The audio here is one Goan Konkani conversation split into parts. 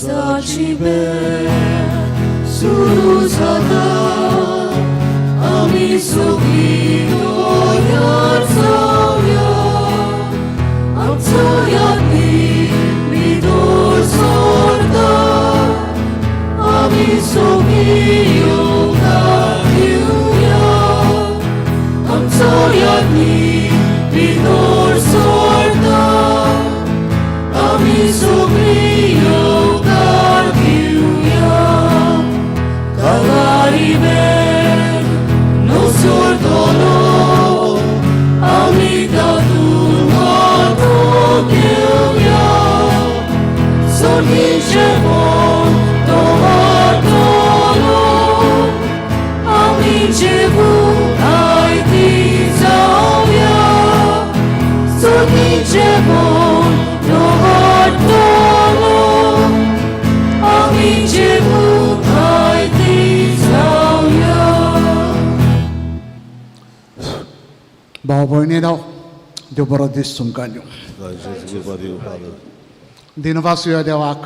मिसाची भेट सुरू जाता आमी सगळीं तयार जावया आमचो यादनी भितर सरता आमी सगळीं योगदान दिवया आमचो यादनी भितर सरता आमी सगळीं योगदान दिवया Kalari ben no sortolo ami tatun tokyo sorgicemo tomatolo ami jebu aiti zaoya sorgicemo tomatolo ami jebu aiti zaoya. भाव भयणीनो देव बरो दीस तुमकां दिवं. कृपा दिवं फादर. दिनवास देवाक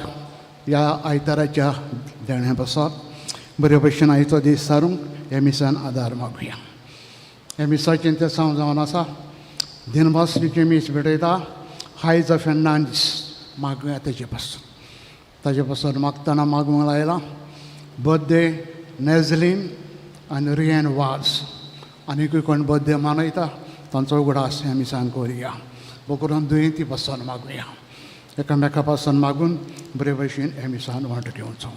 ह्या आयताराच्या देण्या पासत बरे भशेन आयचो दीस सारूंक ह्या मिसान आदार मागुया. ह्या मिसाचें तें सांव जावन आसा दिनवासनीचें मीस भेटयता हायज फेर्नांडीस मागुया तेजे पासून ताजे पासून मागतना मागूंक लायलां बर्थडे नेझलीन आनी रियन वाज आनीकूय कोण बर्थडे मनयता तांचो उगडास ह्या मिसान करुया बोकरून दुयेंती पासून मागुया एकामेका पासून मागून बरे भशेन ह्या मिसान वांटो घेवचो.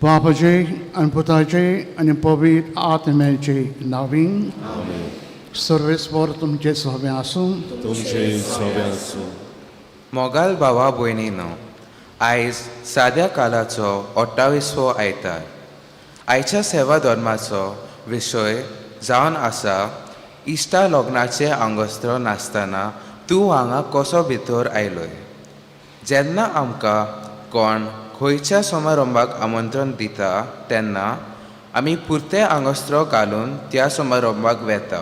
बापाचे आनी पुताचे आनी पवित्र आत्म्याचे नावीन सर्वेस्पर तुमचे सोबें आसूं. तुमचे सोबे आसूं. मोगाल भावा भयणीनो, आयज साद्या कालाचो 28वो आयतार. आयच्या सेवा धर्माचो विशय जावन आसा इश्टा लग्नाचें आंगोस्त्र नासतना तूं हांगा कसो भितर आयलोय. जेन्ना आमकां कोण खंयच्या समारंभाक आमंत्रण दिता तेन्ना आमी पुरतें आंगोस्त्र घालून त्या समारंभाक वेता.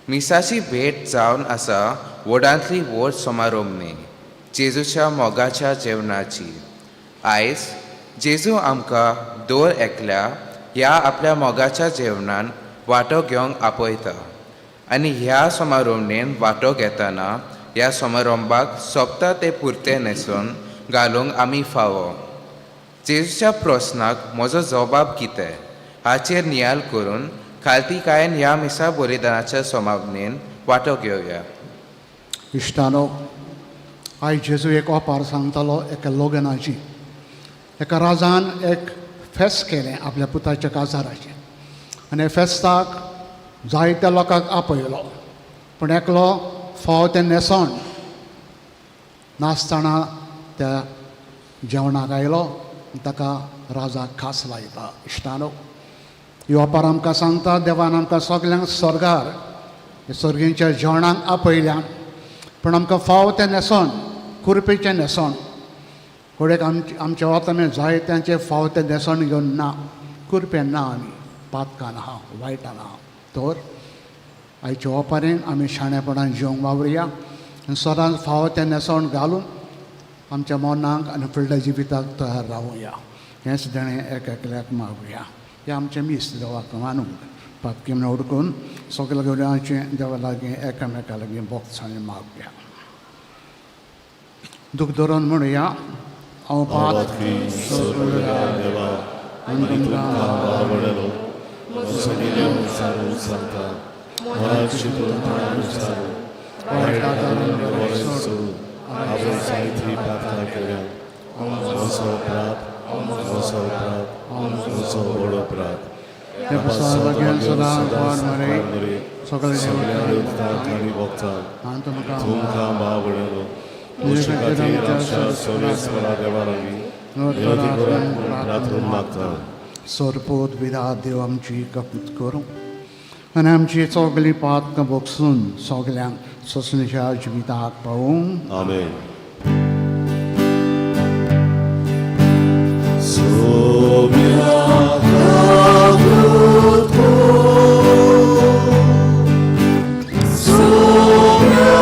मिसाची भेट जावन आसा व्हडांतली व्हड समारंभ न्ही, जेजूच्या मोगाच्या जेवणाची. आयज जेजू आमकां दर एकल्या ह्या आपल्या मोगाच्या जेवणान वांटो घेवंक आपयता आनी ह्या समारंभेन वांटो घेतना ह्या समारंभाक सोबता तें पुरतें न्हेसून घालूंक आमी फावो. जेजूच्या प्रस्नाक म्हजो जबाब कितें हाचेर नियाल करून खालतीकायेन ह्या मिसा बलिदानाच्या समापनेन वांटो घेवया. इश्टानो, आयज जेजू एक ओपार सांगतालो एका लग्नाची. एका राजान एक फेस्त केलें आपल्या पुताच्या काजाराचें आनी फेस्ताक जायत्या लोकांक आपयलो पूण एकलो फाव तें न्हेसण नासतना त्या जेवणाक आयलो ताका राजाक खास लायता. इश्टानो, ही ओपार आमकां सांगता देवान आमकां सगल्यांक स्वर्गार सर्गींच्या जेवणाक आपयल्यान पूण आमकां फाव तें न्हेसण कुरपेचें न्हेसण घडयेक आमच्या वता जायत्यांचें फाव तें न्हेसण घेवन ना कुरपें ना आमी पातकान आहा वायटान आहा. तर आयच्या ओपारेन आमी शाणेपणान जेवंक वावरुया आनी सदांच फावो तें न्हेसण घालून आमच्या मनाक आनी फुडल्या जिविताक तयार रावुया. हेंच देणें एक एकल्याक मागुया. हें आमचें मीस देवाक मानूंक पातकी म्हणून हुडकून सगल्या गड्यांचें देवा लागीं एकामेका लागीं बोगसाणी मागुया. दूख धरून म्हणुया हांव पातकी सगळ्या देवा आनी तुमकां आवडलो सगळे विचारून सांगता मनात चिंतून विचारून वायट बरें सोडून हांवें जायतीं पातकां केल्या. म्हजो अपराध, म्हजो अपराध, म्हजो व्हड अपराध. सदां मरे सगळ्या देवतांक आनी भक्तांक आनी तुमकां तुमकां भाव म्हजे खातीर आमच्या सर्वेस्परा देवा लागीं विनंती करात म्हूण प्रार्थना मागता. सोरपोत विरा देव आमची कपूत करूं आनी आमची सगळीं पातकां भोगसून सगल्यांक सोंसणीच्या जिविताक पावूं. आमेन. सोम्या Somiya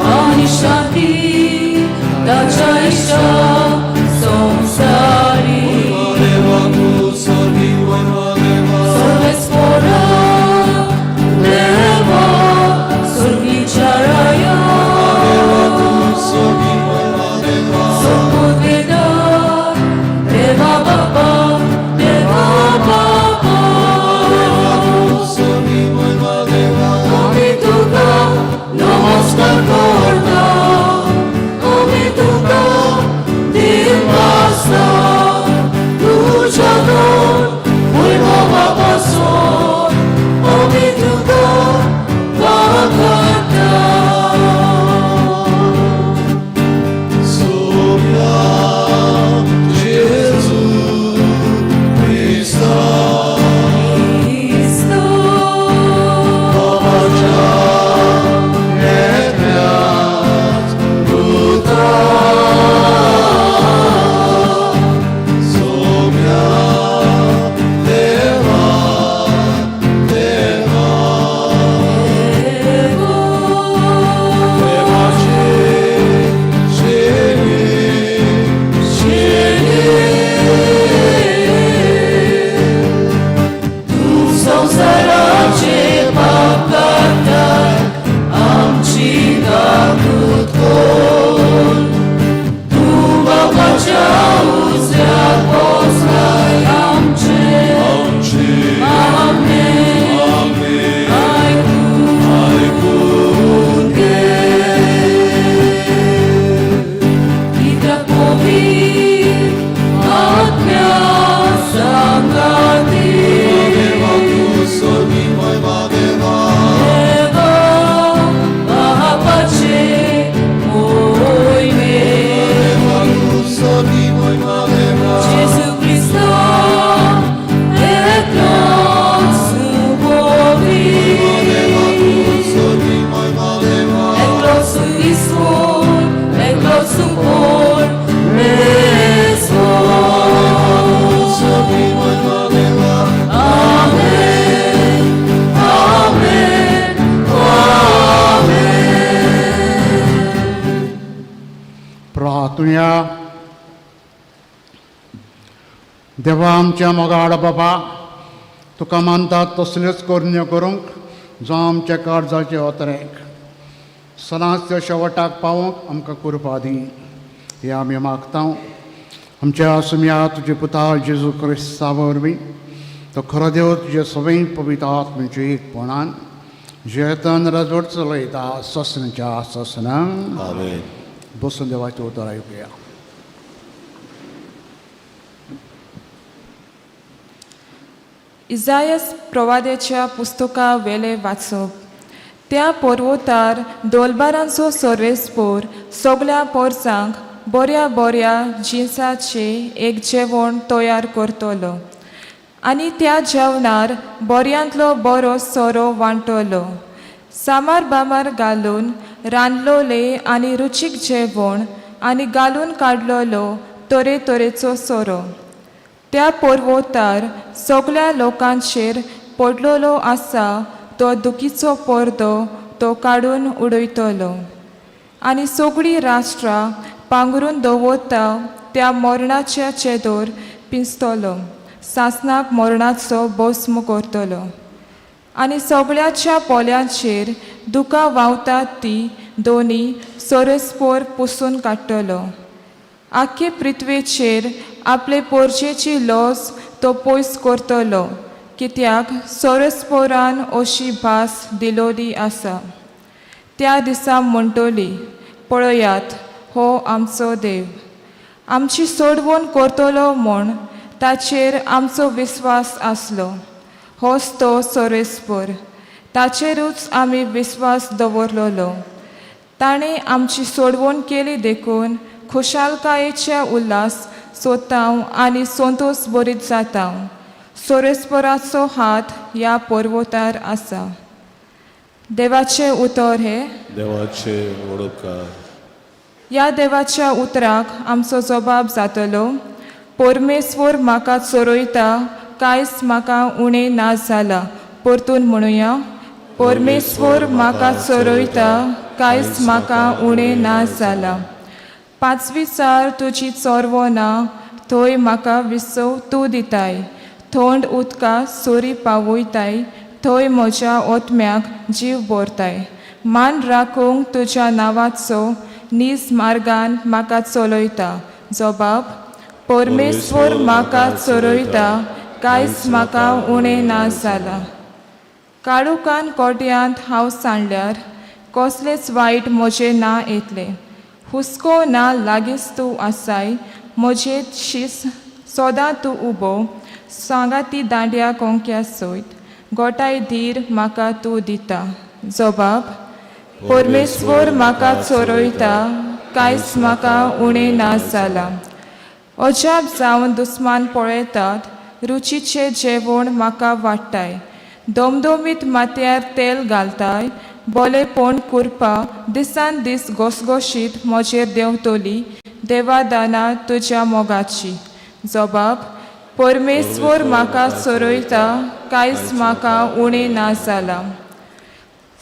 आनी शांती ताच्या इश्टा संवसारी सर्वेस्पोरा देवा स्वर्गीच्या राया सोपुतेदा देवा बापा देवा बापा आमी तुका नमस्कार करता आमी तुका दिनवासता तुज्या गुण वैभवापासून आमी तुका वाखाणता. क्रिस्तो संवसाराचे पाप काडटाय आमची काकूत कर. तूं बापाच्या उजव्याक बसलाय आमचे मागणें आयकून घे. कित्याक पवित्र आत्म्या सांगाती देवा बापाचे मोहिमे जेजू क्रिस्तो एकलोच पवित्र एकलोच ईश्वर एकलोच परमेश्वर. आमेन आमेन आमेन. प्रार्थुया. देवा आमच्या मोगाळ बाबा, तुका मानतात तसल्योच करण्यो करूंक जावं आमच्या काळजाचे ओतरेक सदांच त्या शेवटाक पावोवंक आमकां कृपा दी हे आमी मागता आमच्या सुम्या तुजे पुता जेजू क्रिस्ता वरवीं. तो खरो देव तुजे सगळीं पवित्र आत्म्याचे एकपणान जेतन रजवट चलयता ससनाच्या ससनां. आमेन. बसून देवाचें उतर आयकुया. इजायस प्रवाद्याच्या पुस्तका वेले वाचप. त्या पर्वतार दोलबारांचो सर्वेस्पोर सगळ्या पोरसांक बऱ्या बऱ्या जिन्साचे एक जेवण तयार करतलो आनी त्या जेवणार बऱ्यांतलो बरो सोरो वांटलो. सामार बामार घालून रांदलोले आनी रुचीक जेवण आनी घालून काडलोलो तरेतरेचो सोरो. त्या पर्वतार सगळ्या लोकांचेर पडलेलो आसा तो दुखीचो पडदो तो काडून उडयतलो आनी सगळीं राष्ट्रां पांगरून दवरता त्या मरणाच्या चेदोर पिंजतलो, सासणाक मरणाचो भस्म करतलो आनी सगळ्याच्या पोल्यांचेर दुकां व्हांवतात ती दोनी सोरस्पोर पुसून काडटलो. आख्खे पृथ्वेचेर आपले पोरचेची लॉस तो पयस करतलो, कित्याक सोरस्पोरान अशी भास दिलोली आसा. त्या दिसा म्हणटली, पळयात हो आमचो देव, आमची सोडवण करतलो म्हूण ताचेर आमचो विस्वास आसलो. होच तो सोरेस्पर, ताचेरूच आमी विस्वास दवरलेलो. ताणें आमची सोडवण केली देखून खुशालकायेचे उल्हास सोदतांव आनी संतोश बरीत जातांव. सोरेस्पराचो हात ह्या पर्वतार आसा. देवाचें उतर हें. देवाचे वडोपकार. ह्या देवाच्या उतराक आमचो जबाब जातलो. परमेश्वर म्हाका चरयता, कांयच म्हाका उणें ना जालां. परतून म्हणुया, परमेश्वर म्हाका चरयता, कांयच म्हाका उणें ना जालां. पांचवीचार तुजी चरवो ना, थंय म्हाका विसव तूं दिताय. थंड उदका सोरी पावयताय, थंय म्हज्या ओतम्याक जीव भरताय. मान राखूंक तुज्या नांवाचो नीज मार्गान म्हाका चलयता. जबाब, परमेश्वर म्हाका चरयता, कांयच म्हाका उणें ना जालां. काळोखान कोट्यांत हांव सांडल्यार कसलेंच वायट म्हजें ना येतलें. हुस्को ना लागींच तूं आसाय, म्हजे शीस सदां तूं उबो. सांगाती दांड्या कोंक्या सयत गोठाय धीर म्हाका तूं दिता. जबाब, परमेश्वर म्हाका चरयता, कांयच म्हाका उणें ना जालां. अजाप जावन दुस्मान पळयतात, रुचीचें जेवण म्हाका वाडटाय. दमदमीत माथ्यार तेल घालताय, बोलेपण कुरपा दिसान दीस घोसघोशीत म्हजेर देंवतली. देवा दाना तुज्या मोगाची. जबाब, परमेश्वर म्हाका चरयता, कांयच म्हाका उणें ना जालां.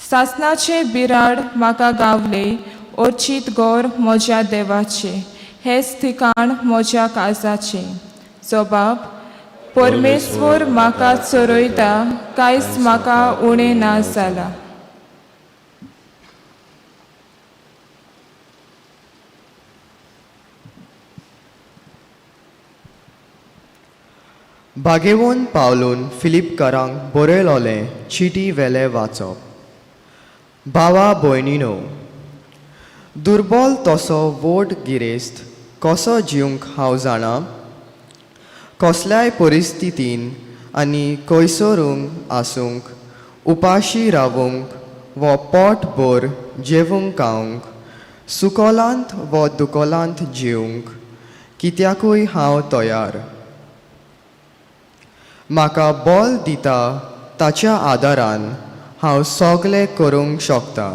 सासणाचें बिराड म्हाका गावलें, अर्चीत गोर म्हज्या देवाचें, हेंच ठिकाण म्हज्या काळजाचें. जबाब, परमेश्वर म्हाका चरयता, कांयच म्हाका उणें ना जालां. बागेवन पावलून फिलिपकारांक बरयलोलें चिटी वेलें वाचप. भावा भयणीनो, दुर्बल तसो व्हड गिरेस्त कसो जिवंक हांव जाणा. कसल्याय परिस्थितीन आनी खंयसरूंक आसूंक, उपाशी रावूंक वो पोटभर जेवूंक खावंक, सुकोलांत वो दुकोलांत जिवंक कित्याकूय हांव तयार. म्हाका बल दिता ताच्या आदारान हांव सगळें करूंक शकता.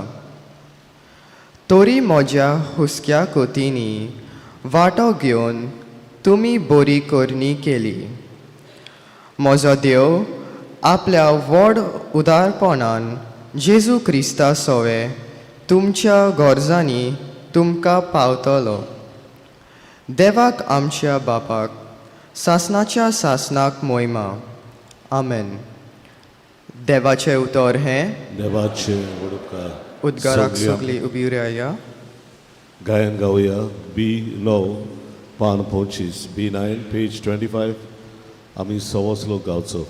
तरी म्हज्या हुस्क्या कोतींनी वांटो घेवन तुमी बरी करणी केली. म्हजो देव आपल्या व्हड उदारपणान जेजू क्रिस्ता सोवे तुमच्या गरजांनी तुमकां पावतलो. देवाक आमच्या बापाक सासणाच्या सासणाक मोहिमा. आमेन. देवाचें उतर हें. देवाचे वडोपकार. उद्गाराक सगळी उबी राया. गायन गावया बी 9 पान 25, B9 page 25. आमी सवस लोक गावचो.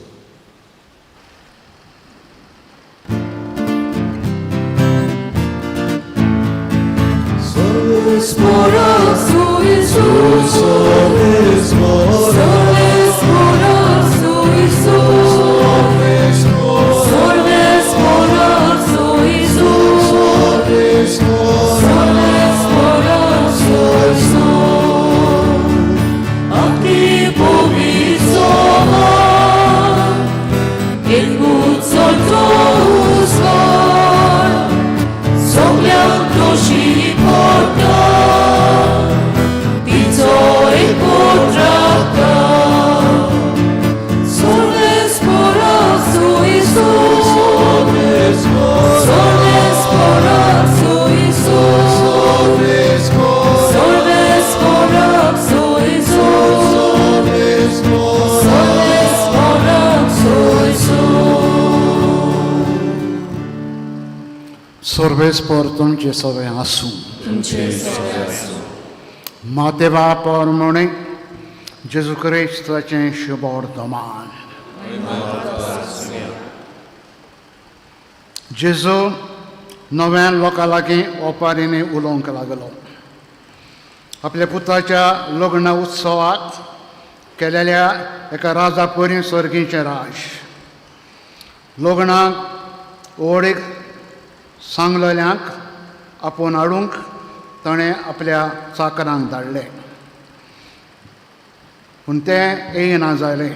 सर्वेस्पर तुमचे सगळें आसूं. माते बाप म्हणे जेजू क्रिस्ताचें शुभवर्तमान. जेजू नव्यान लोकां लागीं ओपारींनी उलोवंक लागलो. आपल्या पुताच्या लग्न उत्सवाक केलेल्या एका राजा परी स्वर्गीचें राज. लग्नाक ओडीक सांगलेल्यांक आपोवन हाडूंक ताणें आपल्या चाकरांक धाडले, पूण तें येयना जालें.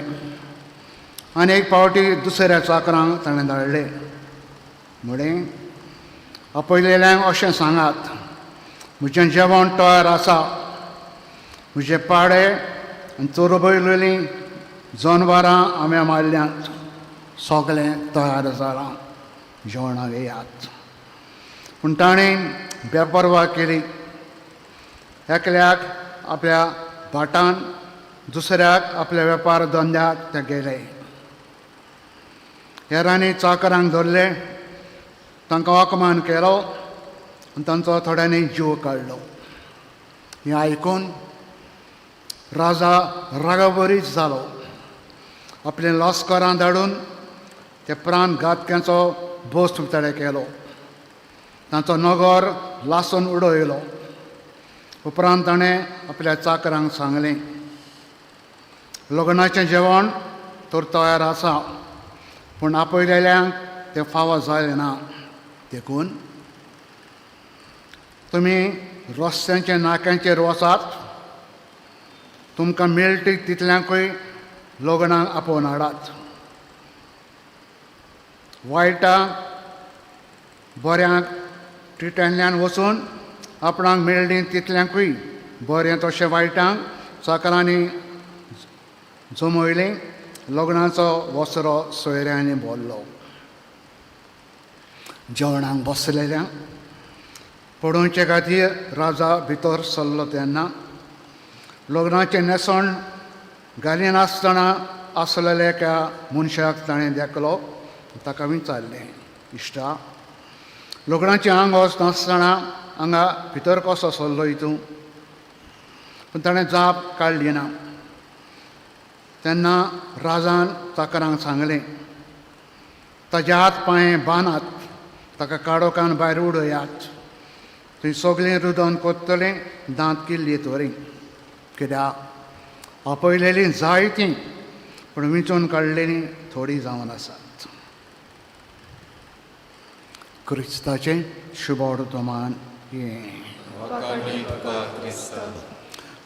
आनी एक पावटी दुसऱ्या चाकरांक ताणें धाडले, म्हळें आपयलेल्यांक अशें सांगात, म्हजें जेवण तयार आसा, म्हजे पाडे आनी चोरबयलेलीं जनवरां हांवें मारल्यांत, सगळें तयार जालां, जेवणाक येयात. पूण ताणें बेपर्वा केली. एकल्याक आपल्या भाटान, दुसऱ्याक आपल्या वेपार धंद्याक ते गेले. हेरांनी चाकरांक धरले, तांकां अपमान केलो आनी तांचो थोड्यांनी जीव काडलो. हें आयकून राजा रागावरीच जालो. आपले लश्करां धाडून ते प्राण घातक्यांचो बोस ताणें केलो, तांचो नगर लासून उडयलो. उपरांत ताणें आपल्या चाकरांक सांगलें, लग्नाचें जेवण तर तयार आसा, पूण आपयलेल्यांक तें फावो जालें ना, देखून तुमी रस्त्यांच्या नाक्यांचेर वचात, तुमकां मेळटी तितल्यांकूय लग्नाक आपोवन हाडात. वायटाक बऱ्यांक टिट्यानल्यान वचून आपणाक मेळ्ळी तितल्यांकूय बरें तशें वायटांक चाकरांनी जमयलें. लग्नाचो वसरो सोयऱ्यांनी भरलो. जेवणाक बसलेल्यांक पळोवचे खातीर राजा भितर सरलो तेन्ना लग्नाचें न्हेसण घालिनासतना आसलेल्या एका मनशाक ताणें देखलो. ताका विचारलें, इश्टा, लग्नाचें आंग वचनासतना हांगा भितर कसो सरलो तूं? पूण ताणें जाप काडली ना. तेन्ना राजान चाकरांक सांगलें, ताजे हात पांय बांदात, ताका काडोकान भायर उडयात, थंय सगळें रुदन कोत्तलें, दांत किल्ली तरी. कित्याक आपयलेलीं जायतीं, पूण विंचून काडलेलीं थोडीं जावन आसात. क्रिस्ताचें शुभवर्तमान हें.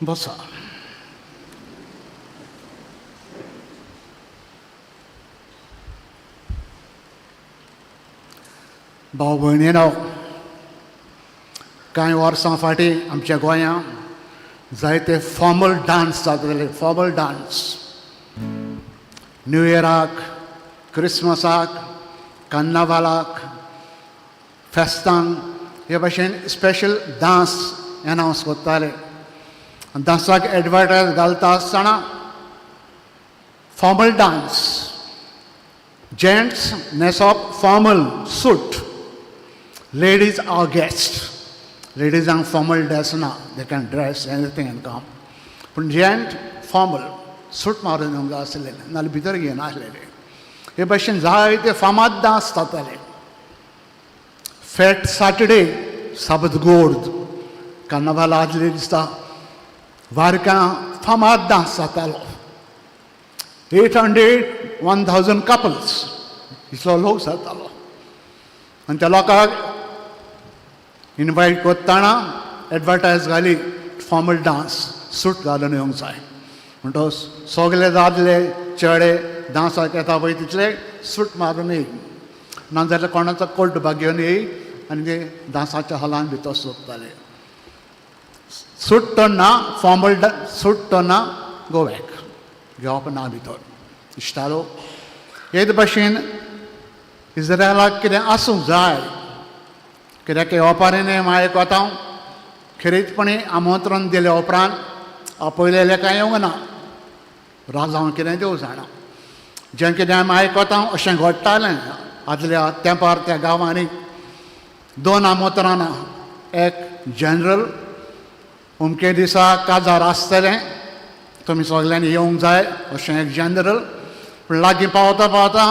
बसा. भाव भयणीनो, कांय वर्सां फाटीं आमच्या गोंयांत जायते फॉर्मल डांस जाताले. फॉर्मल डांस न्यू इयराक, क्रिसमसाक, कार्नावालाक, फेस्तांक हे भाशेन स्पेशल डांस एनावन्स करताले. आनी डांसाक एडवर्टायज घालता आसतना फॉर्मल डांस, जेंट्स न्हेसप formal suit, ladies are guest. लेडीजांक फॉर्मल ड्रेस ना, they can dress anything and come, पूण जेंट फॉर्मल सूट मारून येवंक जाय आसलेले, नाजाल्यार भितर घेयनासलेले. हे भाशेन जायते फामाद डांस जाताले. फेट सॅटर्डे, साबद गोर्द, कार्नावाल आदले दिसा वारकां फामाद डांस जातालो. 800 1000 कपल्स इतलो लोक जातालो. आनी त्या लोकांक इनवायट करतना एडवर्टायज घाली, फॉर्मल डांस, सूट घालून येवंक जाय. म्हणटकच सगळे दादले चेडे डांसाक येता पळय तितले सूट मारून येई, नाजाल्यार कोणाचो कोट घेवन येई आनी ते डांसाच्या हॉलान भितर सोदताले. सूट तो ना, फॉर्मल सूट तो ना, गो बॅक, घेवप ना भितर. इश्टालो, हेच भाशेन इस्रायलाक कितें आसूंक जाय, कित्याक ओपारीने माय कोता खेरीतपणी आमंत्रण दिले उपरांत आपयलेले कांय येवंक ना. राजांव कितें देव जाणा, जें कितें आमी आयकता अशें घडटालें आदल्या तेंपार त्या गांवांनी. दोन आमंत्रणां, एक जनरल, अमके दिसा काजार आसतलें, तुमी सगल्यांनी येवंक जाय अशें एक जनरल. पूण लागीं पावता पावता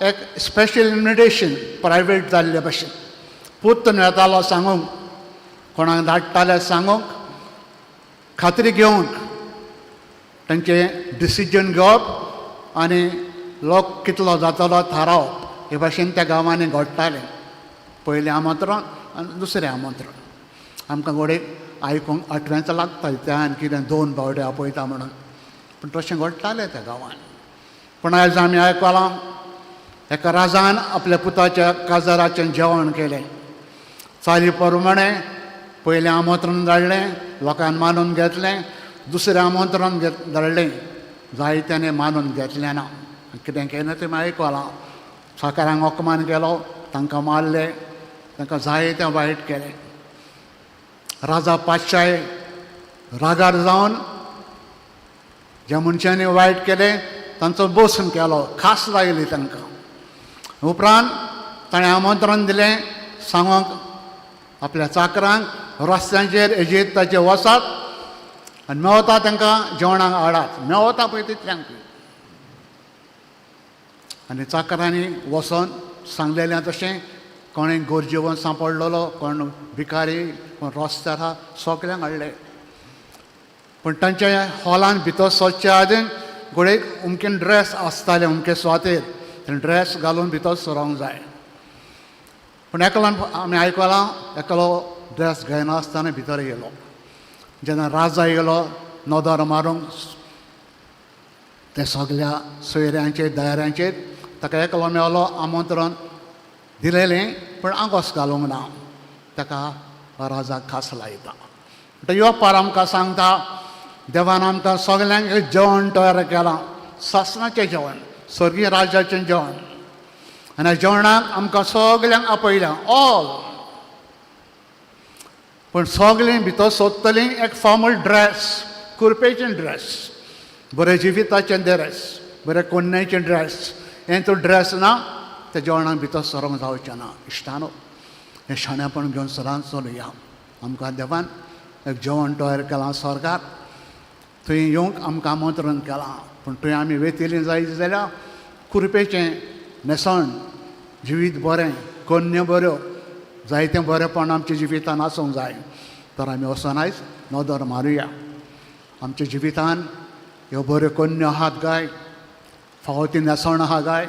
एक स्पेशल इन्विटेशन प्रायवेट जाल्ले भशेन पूत येतालो सांगूंक, कोणाक धाडटाले सांगूंक, खात्री घेवंक तांचें डिसिजन घेवप आनी लोक कितलो जातलो थारावप हे भाशेन त्या गांवांनी घडटालें. पयलें आमंत्रण आनी दुसरें आमंत्रण. आमकां घडये आयकूंक आठव्यांच लागता त्यान कितें दोन बावडे आपयता म्हणून, पूण तशें घडटालें त्या गांवान. पूण आयज आमी आयकलां एका राजान आपल्या पुताच्या काजाराचें जेवण केलें. चाली प्रमाणें पयलें आमंत्रण धाडलें, लोकांक मानून घेतलें. दुसरें आमंत्रण धाडलें, जायत्यांनी मानून घेतलें ना. कितें केलें तें आयकलां. साकारांक अपमान केलो, तांकां मारले, तांकां जायतें वायट केलें. राजा पातशाय रागार जावन ज्या मनशांनी वायट केलें तांचो बसून केलो, खास लायली तांकां. उपरांत ताणें आमंत्रण दिलें सांगूंक आपल्या चाकरांक रस्त्यांचेर एजिप्ताचे वचात आनी मेवता तांकां जेवणाक हाडात, मेवता पळय तितल्यांक. आनी चाकरांनी वचोन सांगलेलें तशें कोणें गरजेवन सांपडलेलो, कोण भिकारी, कोण रस्त्यार आहा, सगल्यांक हाडले. पूण तांच्या हॉलान भितर सरचे आदीं घडये अमकें ड्रेस आसताले अमके सुवातेर, ते ड्रेस घालून भितर सरोंक जाय. पूण एकल्यान आमी आयकलां एकलो ड्रेस घेयनासतना भितर येयलो. जेन्ना राजा येयलो नदर मारूंक ते सगल्या सोयऱ्यांचेर दायऱ्यांचेर ताका एकलो मेवलो आमंत्रण दिलेलें पूण आंगोस घालूंक ना, ताका राजा खास लायता. म्हणटा यो पार आमकां सांगता देवान आमकां सगल्यांक एक जेवण तयार केलां, सासणाचें जेवण, स्वर्गीय राजाचें जेवण. आनी जेवणाक आमकां सगल्यांक आपयल्या ऑल. पूण सगलीं भितर सोदतलीं एक फॉर्मल ड्रेस, कुर्पेचें ड्रेस, बरें जिविताचें ड्रेस, बरें कोन्नेचें ड्रेस. हें तूं ड्रेस ना त्या जेवणाक भितर सरोंक जावचें ना. इश्टानो, हें शाणेपण घेवन सदांच चलुया. आमकां देवान एक जेवण तयार केलां स्वर्गार, थंय येवंक आमकां आमंत्रण केलां. पूण थंय आमी वेतलीं जायत जाल्यार कुर्पेचें न्हेसण, जिवीत बरें, कन्या बऱ्यो, जायतें बरेंपण आमच्या जिवितान आसूंक जाय. तर आमी वचोन आयज नदर मारुया आमच्या जिवितान ह्यो बऱ्यो कन्यो आहात काय, फावो ती न्हेसण आहा काय,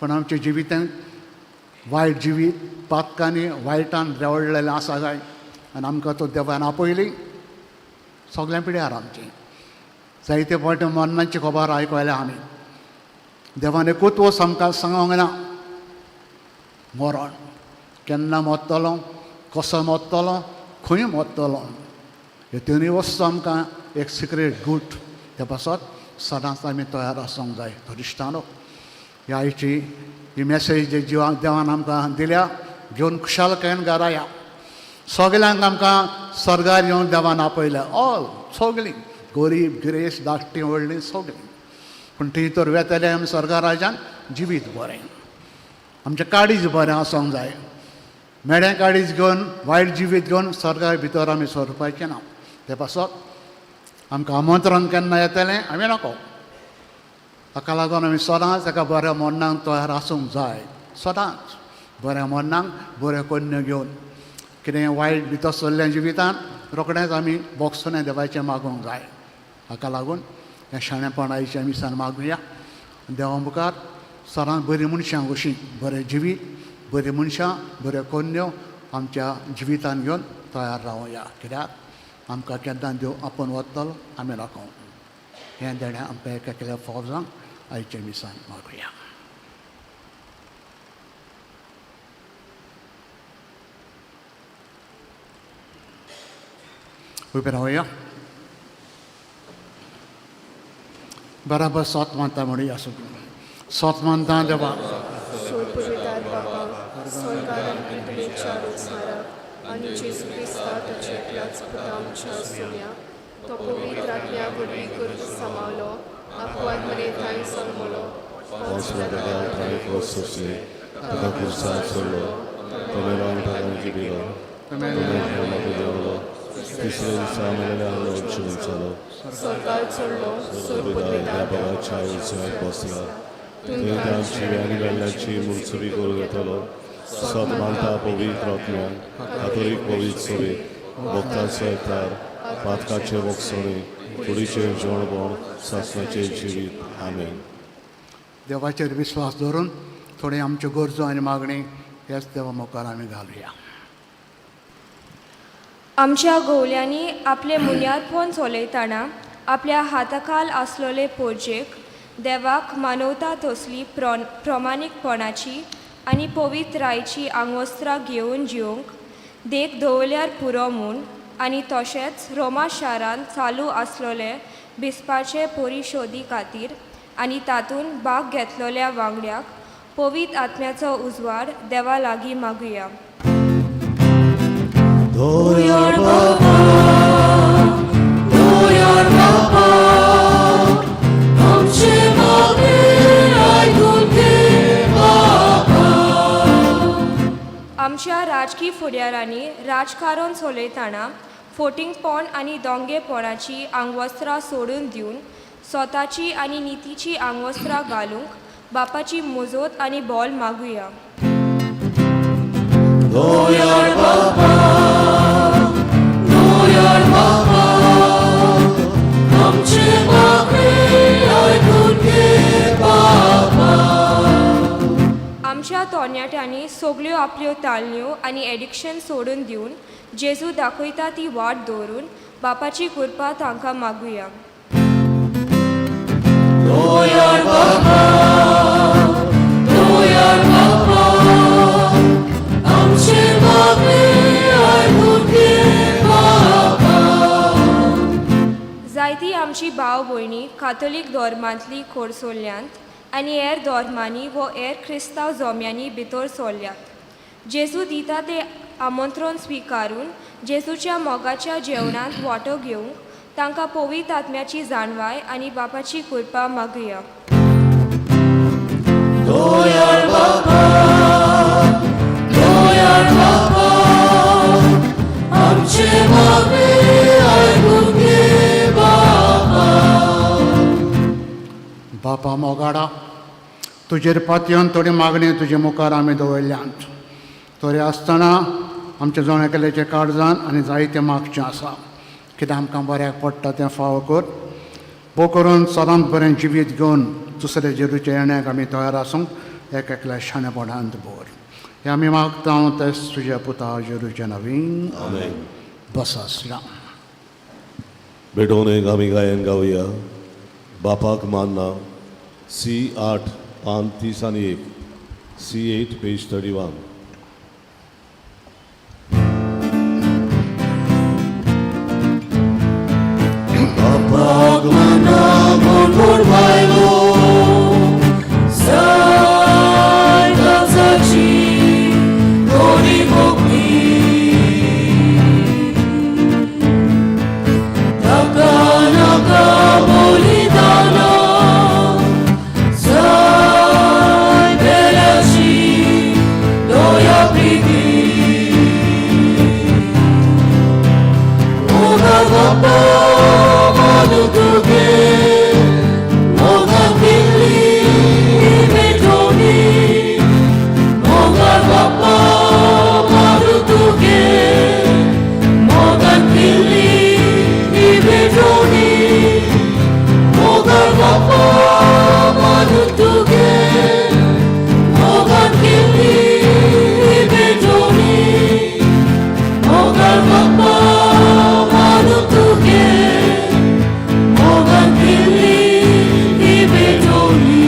पूण आमच्या जिवितान वायट जिवीत पातकांनी वायटान रेवडलेलें आसा काय. आनी आमकां तो देवान आपयली सगळ्यां पिड्यार आमचें जायते फावटी मरणाची खबर आयकल्या आमी. देवान एकूच वस आमकां सांगूंक ना, मरण केन्ना मरतलो, कसो मरतलो, खंय मरतलो, ह्यो तिनूय वस्तू आमकां एक सिक्रेट गूट. ते पासत सदांच आमी तयार आसूंक जाय. इश्टानो, ह्या आयची ही मॅसेज जे जिवा देवान आमकां दिल्या घेवन खुशालकायेन घरा या. सगल्यांक आमकां स्वर्गार येवन देवान आपयल्या, ऑल सगलीं, गरीब गिरेस्त, धाकटीं व्हडलीं सगलीं. पूण थंय तर वेतले आमी स्वर्गा राजान जिवीत बरें, आमचें काळीज बरें आसूंक जाय. मेडें काळीज घेवन वायट जिवीत घेवन स्वर्गा भितर आमी सरपाचें ना. ते पासत आमकां आमंत्रण केन्ना येतलें आमी नको. ताका लागून आमी सदांच एका बऱ्या मरणाक तयार आसूंक जाय. सदांच बऱ्या मरणाक बऱ्यो कन्यो घेवन कितें वायट भितर सरलें जिवितान रोखडेंच आमी बोगसणें देवाचें मागूंक जाय. हाका लागून ह्या शाणेपण आयच्या मिसान मागुया. देवा मुखार सदांच बरीं मनशां कशीं, बरें जिवीत, बरीं मनशां, बऱ्यो कन्यो आमच्या जिवितान घेवन तयार रावया. कित्याक आमकां केन्ना देव आपोवन वतलो आमी राखों. हें देणें आमकां एक एकल्या फाव जावन आयच्या मिसान मागुया. उबे रावया, बराबर सोत मानता म्हणूया सगळीं. सोत मानता देवा सोडपुरवितार बापा, स्वर्गार आनी पृथ्वेच्या रचणाराक आनी जेजू क्रिस्ता ताच्या एकल्याच पुता आमच्या सोम्या, तो पवित्र आत्म्या वरवीं गर्भ सामावलो, आपुआद मरे थांय जल्मलो, ताका खुर्सार सोडलो, तो मेलो ताका जिबिलो, तो मेलो देवलो, तिसऱ्या दिसा मेलेल्या जिवन जालो, स्वर्गार चडलो, सोडपुरवितार बाबाच्या उजव्याक बसला, थंय तांची आनी मेल्ल्यांची मुर्सुरी करूं येतलो. सत मानता पवित्र आत्म्याक, कातोलीक पवित्र सभेक, भक्तांचो एकतार, पातकाचे वोगसणे, कुडीचें जेवणपण, सासणाचें जिवीत. आमेन. देवाचेर विश्वास दवरून थोडी आमच्यो गरजो आनी मागणी ह्याच देवा मुखार आमी घालुया. आमच्या गोवल्यांनी आपले मुन्यारपण चलयतना आपल्या हाताखाल आसलेले पोरजेक देवाक मानवता तसली प्रमाणीकपणाची आनी पवित्रायची आंगवस्त्रां घेवन जिवंक देख दवरल्यार पुरो म्हूण आनी तशेंच रोमा शारांत चालू आसलेले बिस्पाचे परिशोदी खातीर आनी तातूंत भाग घेतलेल्या वांगड्याक पवित्र आत्म्याचो उजवाड देवा लागीं मागुया. दयाळ बाबा, दयाळ बाबा, आमचे मागणें आयकून घे बाबा. आमच्या राजकी फुडाऱ्यांनी राजकारण चलयतना फोटिंगपण आनी दोंगेपणाची आंगवस्त्रां सोडून दिवन स्वताची आनी नितीची आंगवस्त्रां घालूंक बापाची मुजोत आनी बोल मागुया. दयाळ बाबा, दयाळ बाबा, आमचे मागणें आयकून घे बाबा. आमच्या तरणाट्यांनी सगल्यो आपल्यो तालण्यो आनी एडिक्शन सोडून दिवन जेजू दाखयता ती वाट दवरून बापाची कृपा तांकां मागुया. दयाळ बाबा, दयाळ बाबा, आमचे मागणें आयकून घे बाबा. जायती आमची भाव भयणी कातोलीक धर्मांतली कोरसोल्ल्यांत आनी हेर धर्मांनी वो हेर क्रिस्तांव जोम्यांनी भितर सरल्यात. जेजू दिता तें आमंत्रण स्विकारून जेजूच्या मोगाच्या जेवणांत वांटो घेवंक तांकां पवित्र आत्म्याची जाणवाय आनी बापाची कृपा मागुया. दयाळ बाबा, दयाळ बाबा, आमचे मागणें आयकून घे बाबा. बापा मोगाडा, तुजेर पातयेवन थोडी मागणी तुजे मुखार आमी दवरल्यांत. तरी आसतना आमच्या जण एकल्याचें काळजान आनी जायतें मागचें आसा. कितें आमकां बऱ्याक पडटा तें फावो कर. भोव करून सदांच बरें जिवीत घेवन दुसऱ्या जेरूच्या येण्याक आमी तयार आसूंक एक एकल्या शाणेपणांत भर. हें आमी मागता तेच तुज्या पुता जेरूच्या नवीन. आमेन. बस आसला. भेटोवन एक आमी गायन गावया, बापाक मानना, सी 8, पान 31, C 8, page 31. बापाक माना म्हूण कोण बायलो, जाय काळजाची गोडी भक्ती. ताका नाका बलिदानां, जाय पेल्याची दया प्रिती. मोगान बापा मानू तुगे, मोगान केल्ली भेटवणी. मोगान बापा मानू तुगे, मोगान केल्ली भेटवणी. मोगान बापा मानू तुगे, मोगान केल्ली भेटवणी. मोगान बापा मानू तुगे, मोगान केल्ली भेटवणी.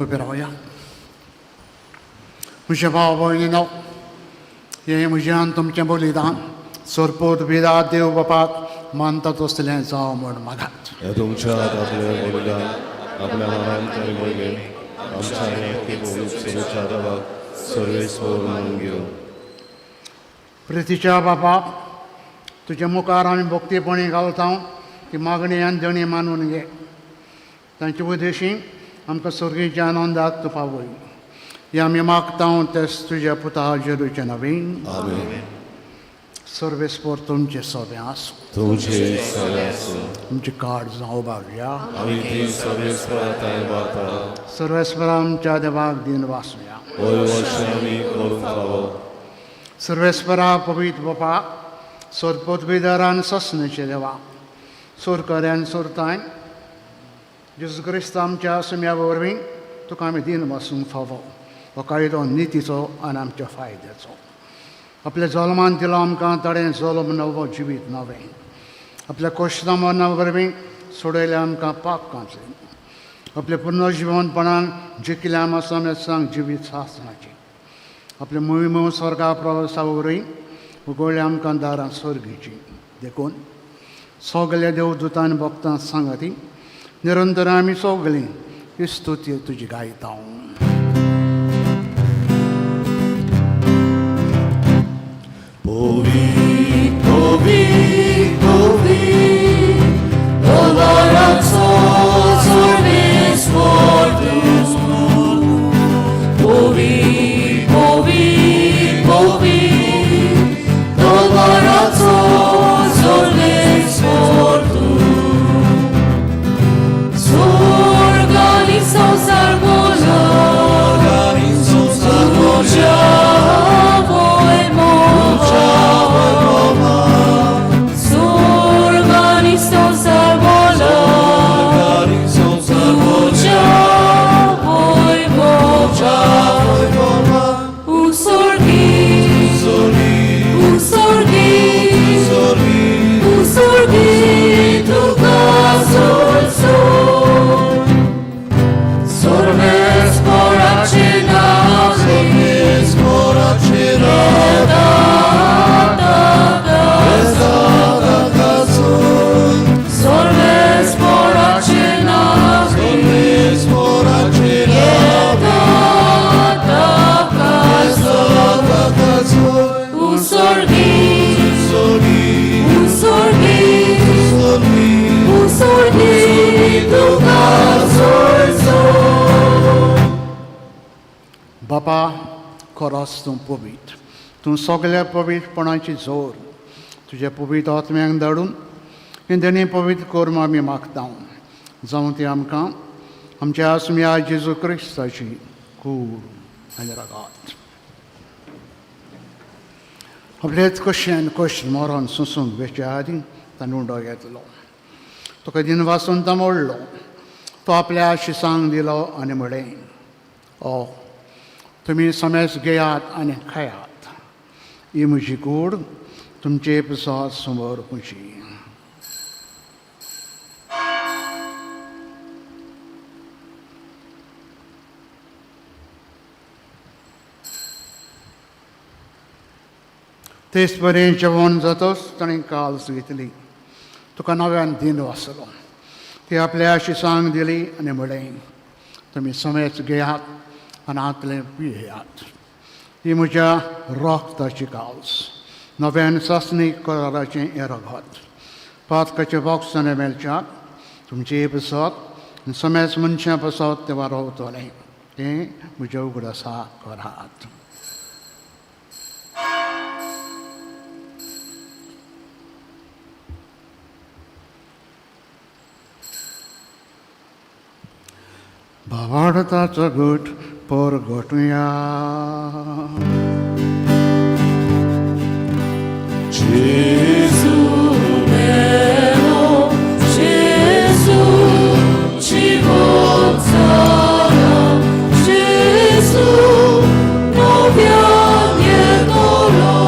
उबे रावया. म्हज्या भाव भयणीनो, हें म्हजें आनी तुमचें बलिदान सोरपोत बिदा देव बापाक मानता तसलें जावं म्हूण मागात. हे तुमच्या आपल्या बलिदान आपल्या मनान कार्य मोहिमेन आमच्या आनी पवित्र देवाक सर्वेस्पर मानून घेवन. प्रितीच्या बापा, तुज्या मुखार आमी भक्तीपणी घालता ती मागणी आनी देणी मानून घे. तांचे उद्देशी आमकां सर्गीच्या आनंदाक तूं पावय. हें आमी मागता तेच तुज्या पुता जेरूच्या नवीन. आमेन. सर्वेस्पर तुमचें सोबें आसूं. तुमचे सगळे आसूं. तुमची काड जावं बावया. आमी ती सर्वेस्परा थंय वाता. सर्वेस्पर आमच्या देवाक दिन वासूया. वय वर्ष आमी करूंक फावो. सर्वेस्परा पवित्र बापा, सोरपोतविदारान ससनेचे देवा, सोरकऱ्यान सोरताय जेजू क्रिस्त आमच्या सुम्या वरवीं तुका आमी दिन बसूंक फावो. हो कायदो नितीचो आनी आमच्या फायद्याचो. आपल्या जल्मान दिलो आमकां ताणें जल्म नवो जिवीत नवें. आपल्या कोश्ता मरणा वरवीं सोडयलें आमकां पापकांतलें. आपल्या पुर्नजिवनपणान जिखल्या आमा समेस्तांक जिवीत सासणाचें. आपल्या मुवी मुव स्वर्गा प्रवासा वरवीं उगडल्या आमकां दारां स्वर्गीचीं. देखून सगल्या देवदूतान भक्तां सांगाती निरंतर आमी सगलीं ही स्तुती तुजी गायता. बापा, खरोच तूं पवित्र, तूं सगल्या पवित्रपणाची जोर. तुज्या पवित्र आत्म्यांक धाडून हें देणें पवित्र कर म्हूण आमी मागता. जावं ती आमकां आमच्या आसम्या जेजू क्रिस्ताची कूड आनी रगात. आपलेच कशेन कश्ट मरण सोंसूंक वेच्या आदीं ताणें उंडो घेतलो. तुका दिन वासून तो मोडलो. तो आपल्या शिसांक दिलो आनी म्हळें, ओ तुमी समेस घेयात आनी खायात. ही म्हजी कूड तुमचे प्रसाद समोर पुजी. तेच परी जेवण जातच ताणें काल्स घेतली. तुका नव्यान दिन वाचलो. ती आपल्या शिसांक दिली आनी म्हळें, तुमी समेस घेयात आनी हांतलें पियेयात. ही म्हज्या रक्ताची काल्स, नव्यान सासणी कराराचें हें रगत. पातकाचें बोक्सां मेळच्याक तुमचे पसत आनी समेस मनशां पसत तें वारोवतलें. तें म्हज्या उगडासा करात. भावार्थाचो गट परगटुया. Gesù meno, Gesù ci volzana, Gesù non viene dolore.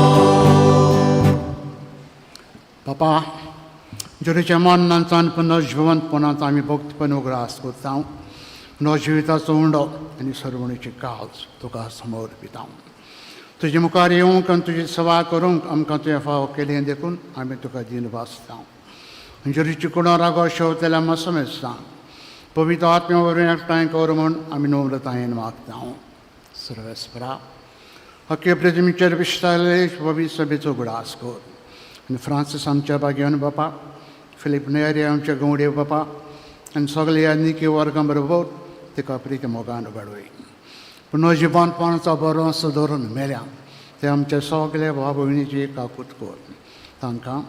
बापा, जेरूच्या मरणांचान पुनर्जिवंतपणांत आमी भक्तपण उगडास करता. नवजिविताचो उंडो आनी सर्वणीची काज तुका समर्पिता. तुजे मुखार येवंक आनी तुजी सेवा करूंक आमकां तुवें फावो केलें देखून आमी तुका दिन वाचता. जेरूची कुणो रागो शेवतल्या मसमेस्ता पवित्र आत्म्या वरवीं एकठांय कर म्हूण आमी नम्रतायेन मागता. सर्वेस्परा, हक्के प्रतिमेचेर विश्ताले पवित्र सभेचो उगडास कर. आनी फ्रांसीस आमच्या भाग्यान बापा, फिलीप नेरी आमच्या गवडे बापा आनी सगल्या निकी वर्गां बरोबर तिका प्रिती मोगान वाडय. पूण जिवनपणाचो बरोसो धरून मेल्या ते आमच्या सगल्या भाव भयणीची काकूत कर. तांकां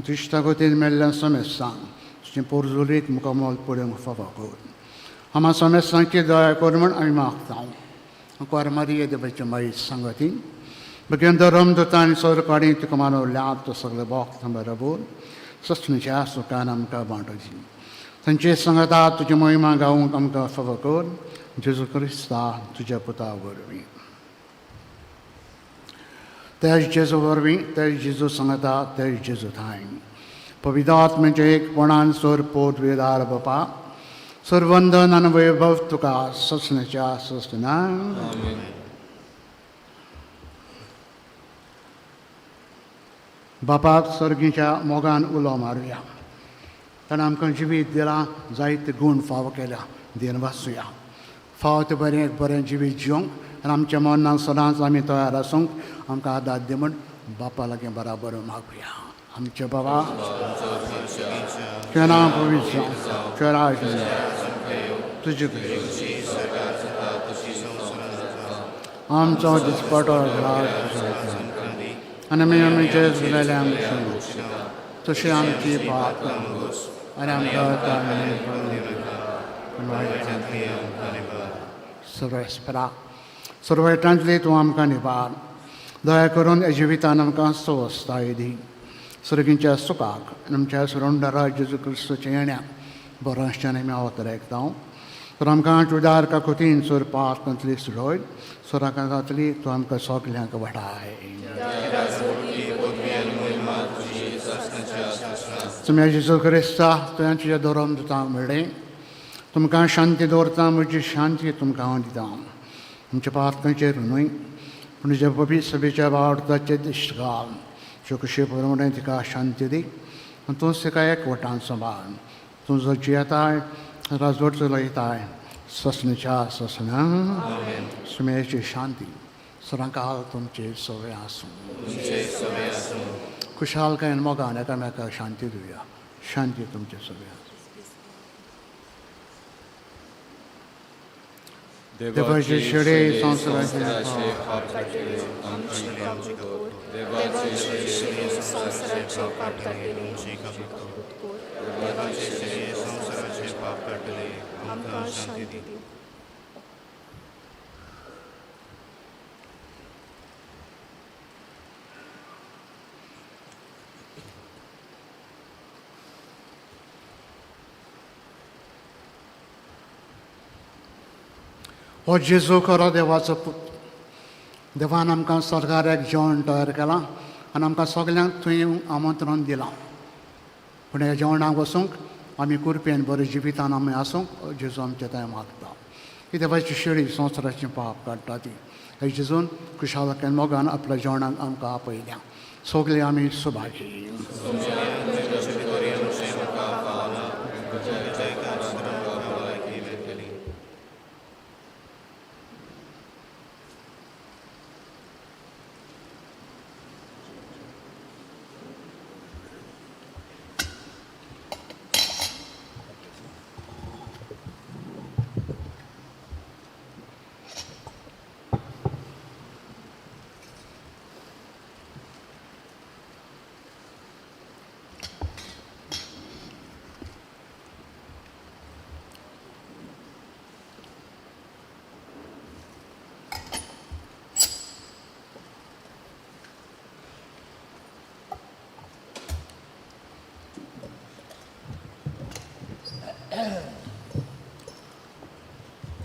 तुश्टा गतीन मेल्ल्या समेस्तांक तुजें पोरजुलीत मुखामोल पळोवंक फावो कर. आमा समेस्तांची दया कर म्हूण आमी मागता. कुंवार मारिये देवाचे माई सांगती बगेन धरम दुतांनी सोरकाडी तुका मानवल्या तो सगळे भक्त बरोबर ससणीच्या सुखान आमकां वांटोची तांचे संगता तुजी महिमा गावंक आमकां फावो कर जेजू क्रिस्ता तुज्या पुता वरवीं तेज जेजू वरवीं तेज जेजू सांगता तेज जेजू थांय पवित्र आत्म्याचे एकपणान सोर पोत वेदार बापा सर्वंदन आनी वैभव तुका ससण्याच्या ससना. बापाक सर्गीच्या मोगान उलो मारुया. ताणें आमकां जिवीत दिलां जायते गूण फावो केल्या देन वाचुया फावो तें बरें एक बरें जिवीत जिवंक आनी आमच्या मनाक सदांच आमी तयार आसूंक आमकां आदार दी म्हूण बापा लागीं बराबर मागुया. आमचे बाबा तुजें नांव पवित्र जावं, तुजें राज तुजे आमचो दिसपटो राज आनी आमी आमचे जाल्यार तशी आमची पाप आनी आमकां सर्वेस्परा सर्वटांतली तूं आमकां निवार दया करून ह्या जिवितान आमकां सवस्ताय दी सर्गींच्या सुखाक आनी आमच्या सुरंडरा जेजू क्रिस्तूच्या येण्याक बरोंच्यान आमी अवतरेकता तर आमकां तुदार काकुतीन सोर पातली सुडय सोराका जातली तूं आमकां सगल्यांक वाडाय. तुमी जेजू क्रिस्ता तुवें तुज्या धोरम दिता म्हणलें तुमकां शांती दवरता म्हजी शांती तुमकां हांव दिता आमच्या पातकांचेर न्हय पूण तुज्या पबी सभेच्या वावडताचे दिश्ट घाल चौकशे प्रमाणे तिका शांती दी आनी तूं तिका एकवटान सांबाळ तूं जो जियेताय राजवट चलयताय ससणीच्या ससना. सुमेची शांती सदांकाल तुमचे सवे आसूं. खुशालकायेन मोगान एकामेकाक शांती दिवया. शांती तुमचे सवे आसूं. देवाचे शेडे संवसाराचे पाप काडटले आमची काकूत कर. देवाचे शेडे संवसाराचे पाप काडटले आमची काकूत कर. देवाचे शेडे संवसाराचे पाप काडटले आमकां शांती दी. हो जेजू खरो देवाचो पूत. देवान आमकां सरकार एक जेवण तयार केलां आनी आमकां सगल्यांक थंय आमंत्रण दिलां पूण ह्या जेवणाक वचूंक आमी कुरपेन बरें जिवितान आमी आसूंक जेजू आमचें थंय मागता. ही देवाची शेळी संवसाराचें पाप काडटा ती हे जेजून खुशालकायेन मोगान आपल्या जेवणाक आमकां आपयल्या. सगळीं आमी सुभागी.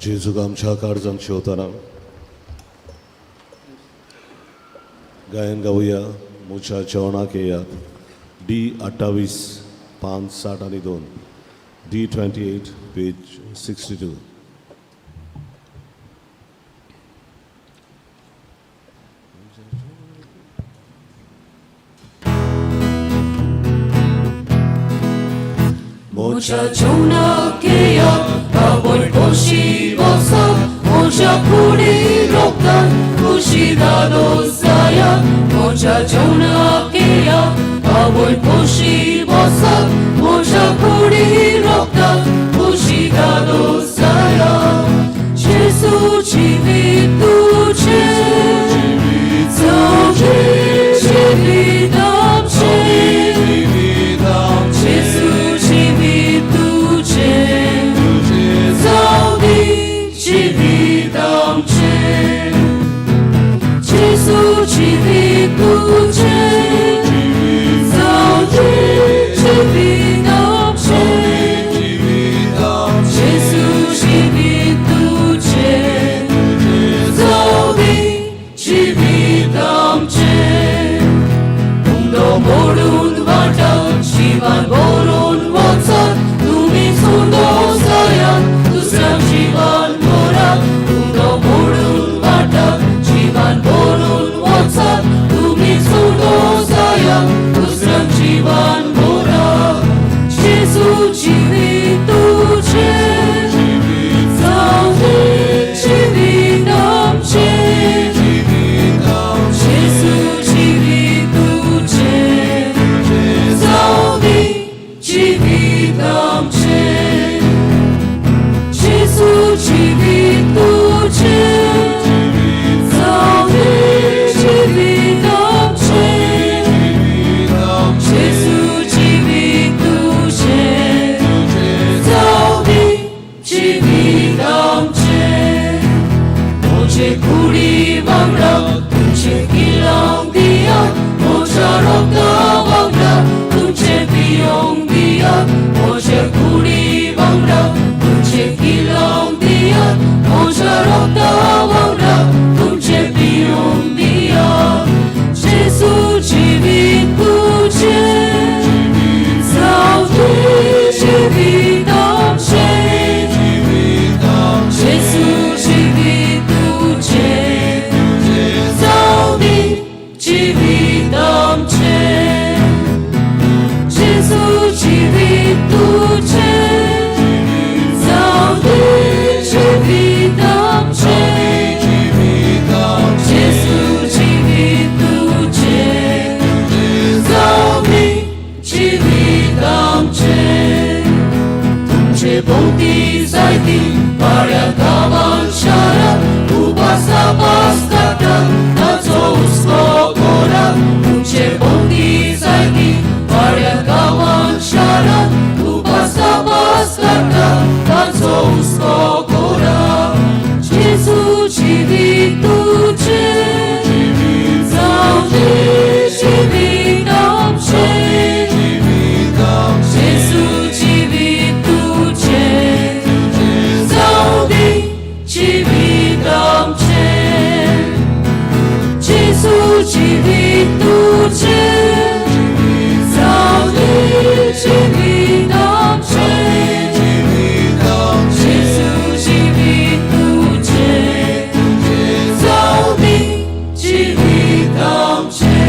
जेजूक आमच्या काळजांत शेवतना गायन गावया म्हज्या जेवणाक येयात. डी 28 5 60 आनी 2 डी 28 पेज 62. म्हज्या जेवणाक येयात आवय खोशी बसात म्हज्या कुडी रोगतान खुशी धादोस जायात. म्हज्या जेवणाक येयात आवय खोशी बसात म्हज्या कुडी रोगतान खुशी धादोस जायात. जेजू जिवीत तुजें जावं जिवीत आमचें जेजू जिवीत तुजें जावं दी जिवीत आमचें जेजू जिवीत जिवीत आमचें जेजू जिवीत तुजें जावं दी जिवीत आमचें जेजू जिवीत तुजें जावं दी जिवीत आमचें म्हजे कुडी वांगडा तुमचें किलांक दियात म्हज्या रोगता वांगडा तुमचें पियोंक दियात म्हजे कुडी वांगडा तुमचें किलांक दियात म्हज्या रोगता वांगडा तुमचें पियोंक दियात जेजू जिवीत तुजें जावं दी जिवीत आमचें जेजू जिवीत तुजें जावं दी जिवीत आमचें जेजू जिवीत तुजें जावं दी जिवीत आमचें जेजू जिवीत तुजें जावं दी जिवीत आमचें तुमचे भोंवती जायती पाड्या गांवान शारात उपासा पास काडटात ताचो हुस्को कोरात तुमचे भोंवती जायती पाड्या गांवान शारात उपासा पास काडटात ताचो हुस्को कोरात जेजू जिवीत तुजें जावं दी जिवीत आमचें जेजू जिवीत तुजें जावं दी जिवीत आमचें जेजू जिवीत तुजें जावं दी जिवीत आमचें जेजू जिवीत तुजें जावं दी जिवीत आमचें.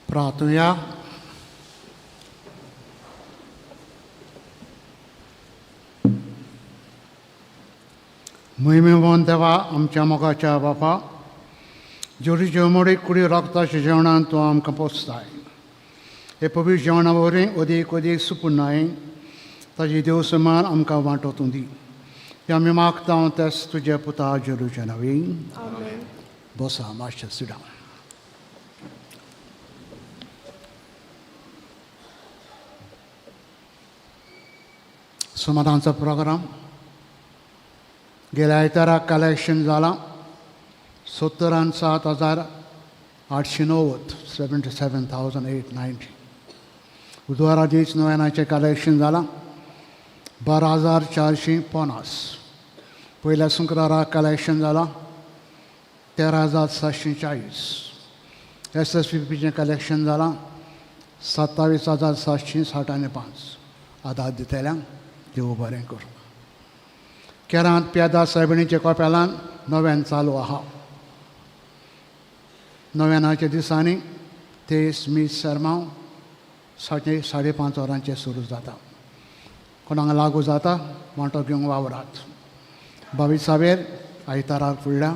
प्रार्थुया. मोहिमेवन देवा आमच्या मोगाच्या बापा, जोडी जेवमोडी कुडी रोगताच्या जेवणान तूं आमकां पोसताय. हे पवित्र जेवणा वरवीं अदीक अदीक सुपुनाय ताजी देव समान आमकां वांटो तूं दी. हे आमी मागता तेच तुज्या पुता जेरूच्या नवी. बसा मातशें सिडाव. समाधानचो प्रोग्राम गेल्या आयतारा कलेक्शन जालां 77,890, 77,890. बुधवारा दीस नव्यानाचें कलेक्शन जालां 12,450. पयल्या शुक्रारा कलेक्शन जालां 13,740. एस एस पी पीचें कलेक्शन जालां 27,765. आदार दितल्यांक देव बरें करूं. केरांत प्यादा सायबिणीच्या कोपेलान नव्यान चालू आहा. नव्यानाच्या दिसांनी तेस मीस सरमांव 5:30 वरांचेर सुरू जाता. कोणाक लागू जाता वांटो घेवंक वावरात. 22 आयतारा फुडल्या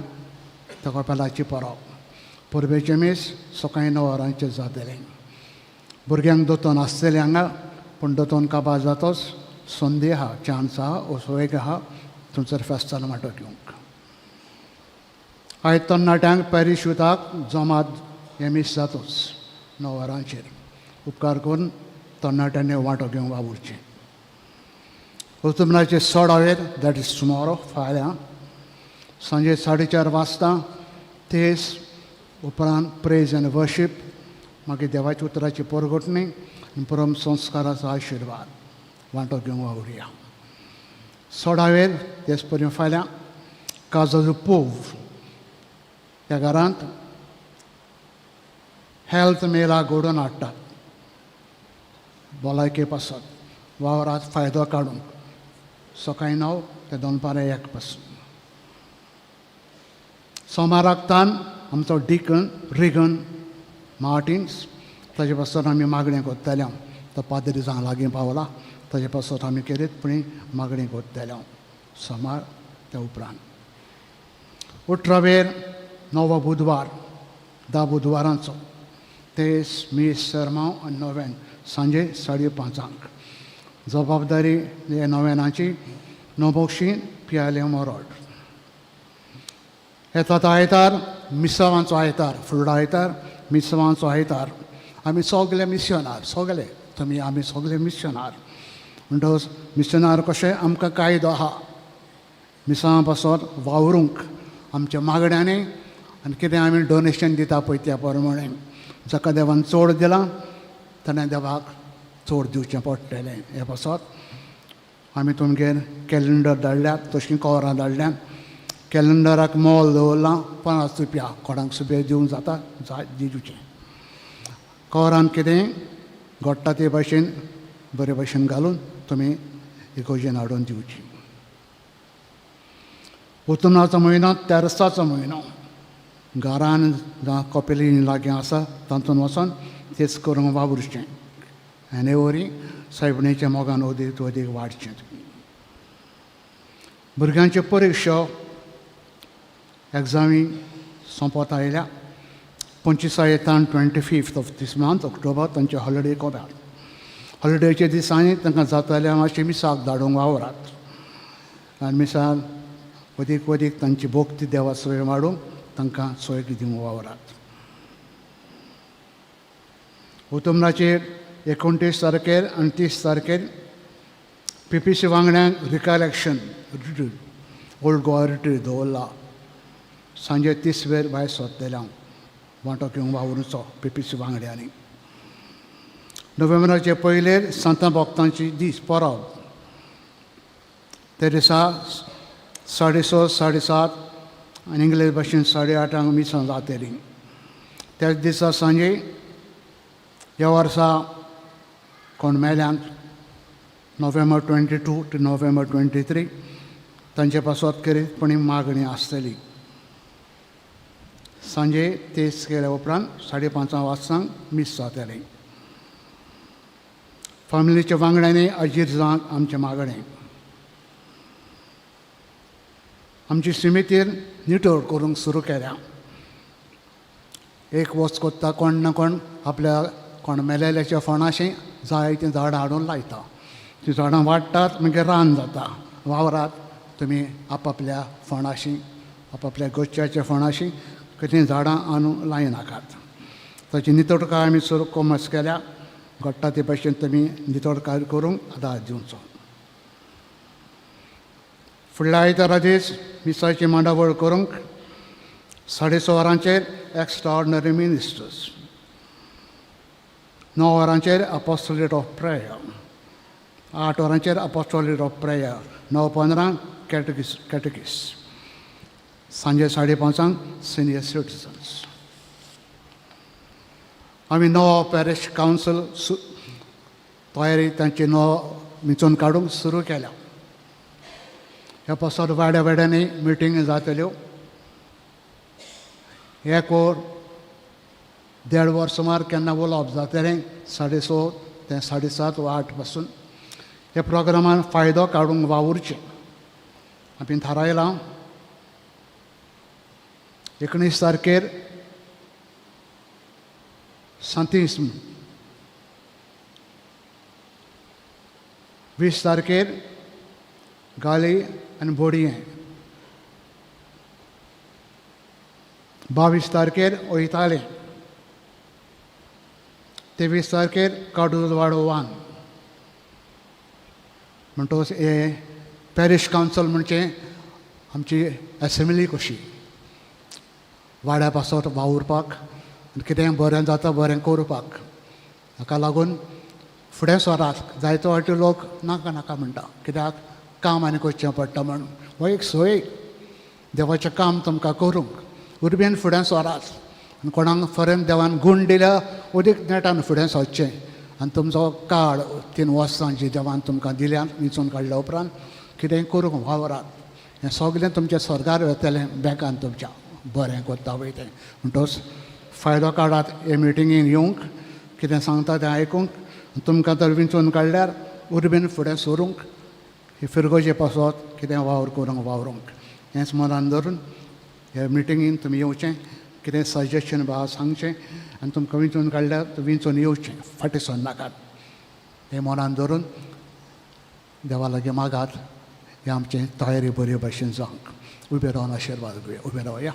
त्या कोपेलाची परब. परबेचें मीस सकाळीं 9 वरांचेर जातलें. भुरग्यांक दोतोन आसतलें हांगा, पूण दोतोन काबार जातोच संदी आहा, चान्स आहा, ओसोयक आहा थंयसर फेस्तान वांटो घेवंक. आयज तरणाट्यांक पॅरीश युथाक जमात हें मीस जातोच 9 वरांचेर. उपकार करून तरणाट्यांनी वांटो घेवंक वावुरचें. ओतुमनाचे 16 वेर, that is tomorrow, फाल्यां सांजे 4:30 वाजता तेस उपरांत प्रेज आनी वर्शीप, मागीर देवाच्या उतराची परगटणी आनी परम संस्काराचो आशिर्वाद वांटो घेवंक वावुरया. सोळावेर तेच परी फाल्यां काजल पोव ह्या घरांत हेल्थ मेला घडोवन हाडटात भलायके पासत वावरात फायदो काडूंक सकाळीं 9 ते दनपारां 1 पासून. सोमाराक तान आमचो डिकन रिगन मार्टिन्स ताजे पासत आमी मागणें करतले. तो पाद्री जावं लागीं पावला ताजे पासत आमी खेरीतपणी मागणी करतले सोमार त्या उपरांत. 18 वेर नवो बुधवार 10 बुधवारांचो तेस मीस सरमांव आनी नोवेन सांजे 5:30. जबाबदारी हे नोवेनाची नोबोक्षी पियाले मोरोड. येता तो आयतार मिसावांचो आयतार, फुडलो आयतार मिसावांचो आयतार. आमी सगले मिशनार, सगले तुमी आमी सगले मिशनार. म्हणटकच मिशनार कशें आमकां कायदो आहा मिसावां पासत वावरूंक आमच्या मागण्यांनी आनी कितें आमी डोनेशन दिता पळय त्या प्रमाणें. जाका देवान चड दिलां ताणें देवाक चड दिवचें पडटलें. हें पासत आमी तुमगेर कॅलेंडर धाडल्यात, तशीं कवरां धाडल्यात. कॅलेंडराक मोल दवरलां 50 रुपया, कोणाक सुबेर दिवंक जाता जाय दिवचें. कवरान कितें घडटा ते भाशेन बरे भाशेन घालून तुमी इगोर्जेन हाडून दिवची. उतुनाचो म्हयनो तेरसाचो म्हयनो, घरान जावं कपेली लागीं आसा तातूंत वचोन तेच करूंक वावुरचें आनी वरी सायबणीच्या मोगान अदीक अदीक वाडचें. भुरग्यांच्यो परिक्षा एग्जामी सोंपत आयल्या. 25 येता 25th of this month October तांचे हॉलिडे कोब्यार. हॉलिडेच्या दिसांनी तांकां जाता मातशें मिसाक धाडूंक वावरात आनी मिसाक अदीक अदीक तांची भक्ती देवा सोय वाडूंक तांकां सोय दिवंक वावरात. उतमनाचेर 29 तारखेर आनी 30 तारखेर PPC वांगड्यांक recollection retreat old Goa retreat दवरला. सांजे 30 वेर भायर सोदतले हांव वांटो घेवंक वावरुचो PPC वांगड्यांनी. नोव्हेंबराचे पयलेर सांतां भक्तांची दीस परब. ते दिसा 6:30 7:30 आनी इंग्लीश भाशेन 8:30 मिसां जातलीं. त्याच दिसा सांजे ह्या वर्सा कोण मेल्यांत नोव्हेंबर 22 टू नोव्हेंबर 23 तांचे पासत खेरीतपणी मागणी आसतली. सांजे 23 केल्या उपरांत 5:30 वाजतांक मीस जातलें. फामिलीच्या वांगड्यांनी अजीर जावंक आमचें मागणें. आमची सिमितीर नितळ करूंक सुरू केल्या. एक वच कोत्ता कोण ना कोण आपल्या कोण मेलेल्याच्या फोणाशी जायतीं झाडां हाडून लायता. तीं झाडां वाडटात मागीर रान जाता. वावरात तुमी आपापल्या फोणाशी आपापल्या गोच्याच्या फोणाशी कितें झाडां आणून लायनाकात. ताची नितळकाय आमी सुरू कोमस केल्या. घडटा ते भाशेन तुमी नितळकाय करूंक आदार दिवचो. फुडल्या आयतारा दीस मिसाची मांडावळ करूंक 6:30 वरांचेर एक्स्ट्रा ऑर्डिनरी मिनिस्टर्स, 9 वरांचेर अपोस्टोलेट ऑफ प्रेयर, 8 वरांचेर अपोस्टोलेट ऑफ प्रेयर, 9:15 कॅटकिस, सांजे 5:30 सिनियर सिटिजन्स. आमी नवो पॅरिश कावन्सील तयारी तांची नवो वेंचून काडूंक सुरू केल्या. ह्या पासत वाड्या वाड्यांनी मिटींग जातल्यो. एक वर 1.5 वर सुमार केन्ना उलोवप जातलें 6:30 ते 7:30 वा 8 पासून. ह्या प्रोग्रामान फायदो काडूंक वावुरचें आमी थारायलां. 19 तारखेर सांतीस्म, 20 तारखेर गाली आनी बोडयें, 22 तारखेर वयतालें, 23 तारखेर काडूलवाडो 1. म्हणटकच हे पॅरिश कावन्सील म्हणजे आमची एसेंब्ली कशी वाड्या पासत वावुरपाक आनी कितें बरें जाता बरें करपाक. हाका लागून फुडें सरात. जायते फावटी लोक नाका नाका म्हणटा, कित्याक काम आनी करचें पडटा म्हण. हो एक सोय देवाचें काम तुमकां करूंक उर्बेन फुडें सरात आनी कोणाक फरेन देवान गूण दिल्या अदीक नेटान फुडें सरचें आनी तुमचो काळ 3 वर्सां जी देवान तुमकां दिल्यात विंचून काडल्या उपरांत कितेंय करूंक वावरात. हें सगळें तुमचें स्वर्गार वेतलें बँकान तुमच्या बरें करता वय तें. म्हणटच फायदो काडात हे मिटिंगेन येवंक, कितें सांगता तें आयकूंक. तुमकां तर विंचून काडल्यार उर्बेन फुडें सरूंक, हे फिरगोजे पासत कितें वावर करूंक वावरूंक. हेंच मनान धरून हे मिटिंगेन तुमी येवचें, कितें सजेशन बा सांगचें आनी तुमकां विंचून काडल्यार विंचून येवचें, फाटीं सरनाकात. हें मनान धरून देवा लागीं मागात, हें आमचें तयारी बरे भशेन जावंक. उबें रावन आशिर्वाद घेवया. उबें रावया.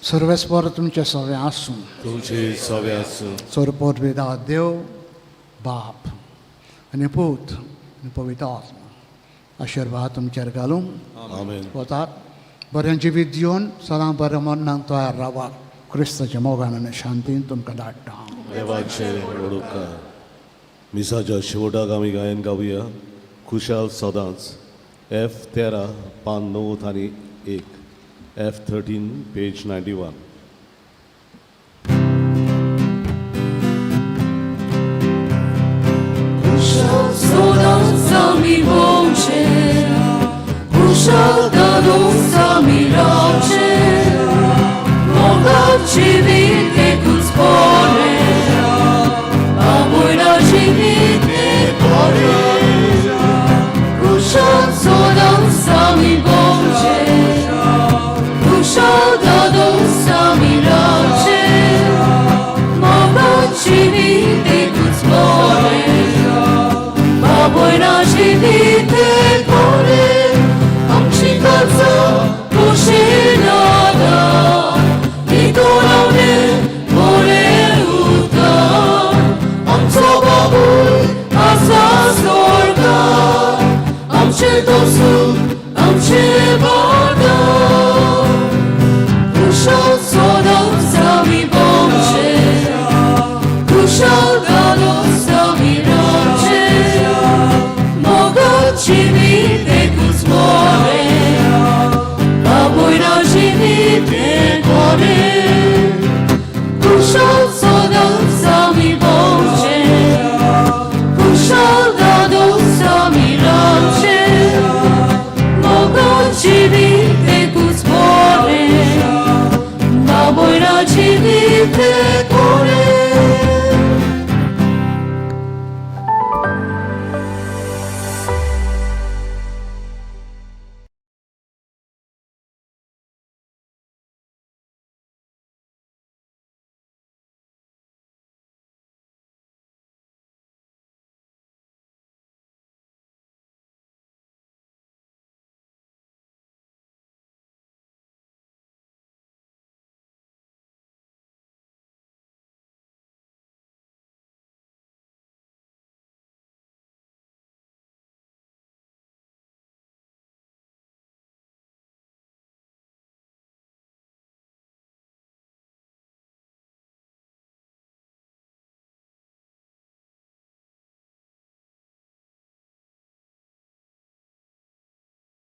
सर्वेस्पर तुमचें सगळें आसूं, तुमचे सगळें आसूं. सर्वपोरविदा देव बाप आनी पूत आनी पवित्र आत्मा आशिर्वाद तुमचेर घालूं. आमेन. वतात बरें जिवीत जिवन सदां बरें मरणाक तयार रावात. क्रिस्ताच्या मोगान आनी शांतीन तुमकां धाडटा. देवाचे वडूका मिसाच्या शेवटाक आमी गायन गावया खुशाल सदांच एफ 13 पान 9 आनी 1 एफ 13 पेज 91. सदांच आमी भोंवचें, कुशलतानूच आमी रावचें, मोगान जिवीत एकूच बरें, बाबुयना जिवीत तें बरें. कुशल सदांच आमी भोंवचें, कुशलतानूच आमी रावचें, मोगान जिवीत एकूच बरें, बाबुयना जिवीत तें बरें. आमची काळजां खोशेन नितळावणे बरें उरता. आमचो बापूय आसा स्वर्गार, आमचें दोसून आमचें